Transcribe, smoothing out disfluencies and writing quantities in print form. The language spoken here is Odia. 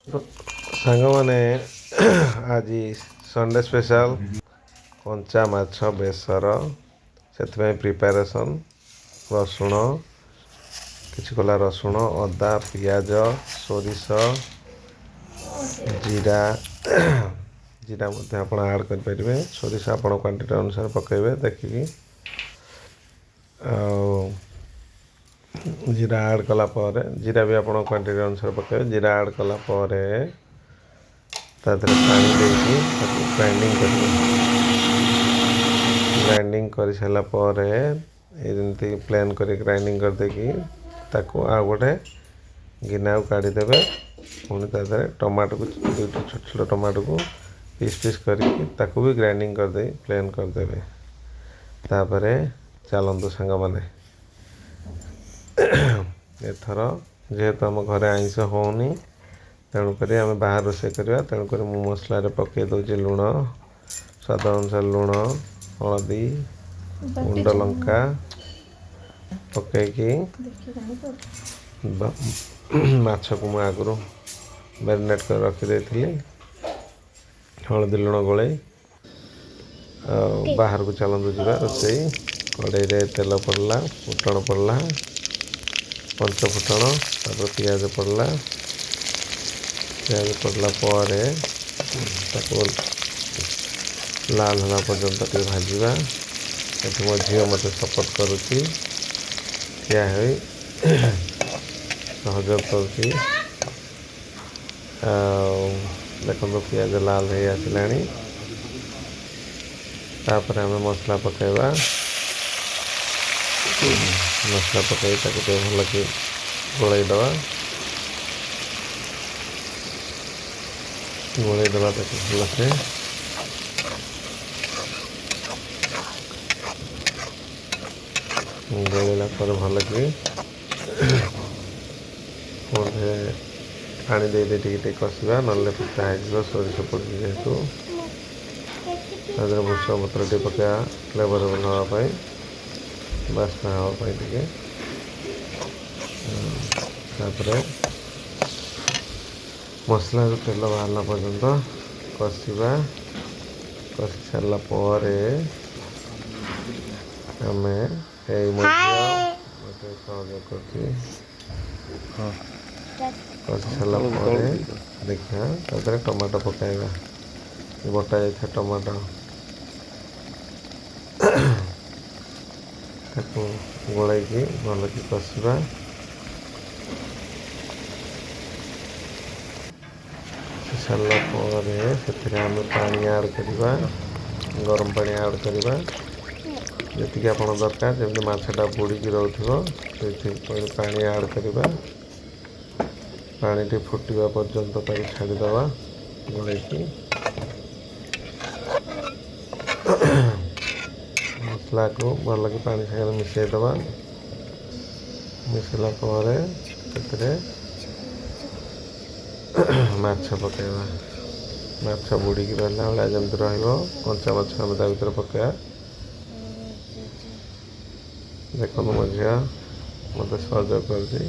ସାଙ୍ଗମାନେ, ଆଜି ସଣ୍ଡେ ସ୍ପେଶାଲ କଞ୍ଚା ମାଛ ବେସର। ସେଥିପାଇଁ ପ୍ରିପାରେସନ୍: ରସୁଣ, କିଛି କୋଲା ରସୁଣ, ଅଦା, ପିଆଜ, ସୋରିଷ, ଜିରା। ଜିରା ମଧ୍ୟ ଆପଣ ଆଡ଼୍ କରିପାରିବେ। ସୋରିଷ ଆପଣ କ୍ୱାଣ୍ଟିଟି ଅନୁସାରେ ପକାଇବେ ଦେଖିକି। ଆଉ ଜିରା ଆଡ଼୍ କଲା ପରେ, ଜିରା ବି ଆପଣ କ୍ୱାଣ୍ଟିଟି ଅନୁସାରେ ପକାଇବେ। ଜିରା ଆଡ଼୍ କଲା ପରେ ତା ଦେହରେ ପାଣି ଦେଇକି ତାକୁ ଗ୍ରାଇଣ୍ଡିଙ୍ଗ କରିବେ। ଗ୍ରାଇଣ୍ଡିଙ୍ଗ କରିସାରିଲା ପରେ, ଏ ଯେମିତି ପ୍ଲେନ୍ କରି ଗ୍ରାଇଣ୍ଡିଙ୍ଗ କରିଦେଇକି ତାକୁ ଆଉ ଗୋଟେ ଗିନାକୁ କାଢ଼ିଦେବେ। ପୁଣି ତା ଦେହରେ ଟମାଟୋକୁ, ଦୁଇଟା ଛୋଟ ଛୋଟ ଟମାଟୋକୁ ପିସ୍ ପିସ୍ କରିକି ତାକୁ ବି ଗ୍ରାଇଣ୍ଡିଙ୍ଗ କରିଦେଇ ପ୍ଲେନ୍ କରିଦେବେ। ତାପରେ ଚାଲନ୍ତୁ ସାଙ୍ଗମାନେ, ଏଥର ଯେହେତୁ ଆମ ଘରେ ଆଇଁଷ ହେଉନି, ତେଣୁକରି ଆମେ ବାହାରେ ରୋଷେଇ କରିବା। ତେଣୁକରି ମୁଁ ମସଲାରେ ପକାଇ ଦେଉଛି ଲୁଣ, ସ୍ୱାଦ ଅନୁସାରେ ଲୁଣ, ହଳଦୀ, ଗୁଣ୍ଡ ଲଙ୍କା ପକାଇକି ମାଛକୁ ମୁଁ ଆଗରୁ ମ୍ୟାରିନେଟ୍ କରି ରଖିଦେଇଥିଲି ହଳଦୀ ଲୁଣ ଗୋଳେଇ। ଆଉ ବାହାରକୁ ଚାଲନ୍ତୁ ଯିବା ରୋଷେଇ। କଡ଼େଇରେ ତେଲ ପଡ଼ିଲା, ଫୁଟଣ ପଡ଼ିଲା, ପଞ୍ଚ ଫୁଟଣ, ତାପରେ ପିଆଜ ପଡ଼ିଲା। ପିଆଜ ପଡ଼ିଲା ପରେ ତାକୁ ଲାଲ ହେଲା ପର୍ଯ୍ୟନ୍ତ ଟିକେ ଭାଜିବା। ଏଠି ମୋ ଝିଅ ମୋତେ ସପୋର୍ଟ କରୁଛି, ଠିଆ ହୋଇ ସହଯୋଗ କରୁଛି। ଆଉ ଦେଖନ୍ତୁ, ପିଆଜ ଲାଲ ହେଇ ଆସିଲାଣି। ତାପରେ ଆମେ ମସଲା ପକାଇବା। ମସଲା ପକାଇ ତାକୁ ଟିକେ ଭଲକି ଗୋଳେଇ ଦେବା, ଗୋଳେଇ ଦେବା ତାକୁ ଭଲସେ। ଗୋଳେଇଲା ପରେ ଭଲକି ପୁଣି ପାଣି ଦେଇ ଦେଇ ଟିକେ ଟିକେ କଷିବା, ନହେଲେ ପିତା ହେଇଯିବ ସୋରିଷ ପଡ଼ିଛି ଯେହେତୁ। ତା ଦେହରେ ଭୃଷଙ୍ଗ ପତ୍ର ଟିକେ ପକାଇବା ଫ୍ଲେଭରେବଲ୍ ହେବା ପାଇଁ, ବାସ୍ନା ହେବା ପାଇଁ ଟିକେ। ତାପରେ ମସଲାରୁ ତେଲ ବାହାରିଲା ପର୍ଯ୍ୟନ୍ତ କଷିବା। କଷି ସାରିଲା ପରେ ଆମେ, ଏଇ ମୋ ଝିଅ ମୋତେ ସହଯୋଗ କରୁଛି। କଷି ସାରିଲା ପରେ ଦେଖିବା, ତା ଦେହରେ ଟମାଟୋ ପକାଇବା, ବଟା ଯାଇଥିବା ଟମାଟୋ। ତାକୁ ଗୋଳେଇକି ଭଲକି କଷିବା। କଷି ସାରିଲା ପରେ ସେଥିରେ ଆମେ ପାଣି ଆଡ଼୍ କରିବା, ଗରମ ପାଣି ଆଡ଼୍ କରିବା ଯେତିକି ଆପଣ ଦରକାର। ଯେମିତି ମାଛଟା ବୁଡ଼ିକି ରହୁଥିବ, ସେଇଥିପାଇଁ ପାଣି ଆଡ଼୍ କରିବା। ପାଣିଟି ଫୁଟିବା ପର୍ଯ୍ୟନ୍ତ ତାକୁ ଛାଡ଼ିଦେବା ଗୋଳେଇକି। ମସଲାକୁ ଭଲକି ପାଣି ସାଙ୍ଗରେ ମିଶାଇ ଦେବା। ମିଶାଇଲା ପରେ ସେଥିରେ ମାଛ ପକାଇବା। ମାଛ ବୁଡ଼ିକି ରହିଲା ଭଳିଆ ଯେମିତି ରହିବ, କଞ୍ଚା ମାଛ ଆମେ ତା ଭିତରେ ପକାଇବା। ଦେଖନ୍ତୁ, ମୋ ଝିଅ ମୋତେ ସହଯୋଗ କରୁଛି।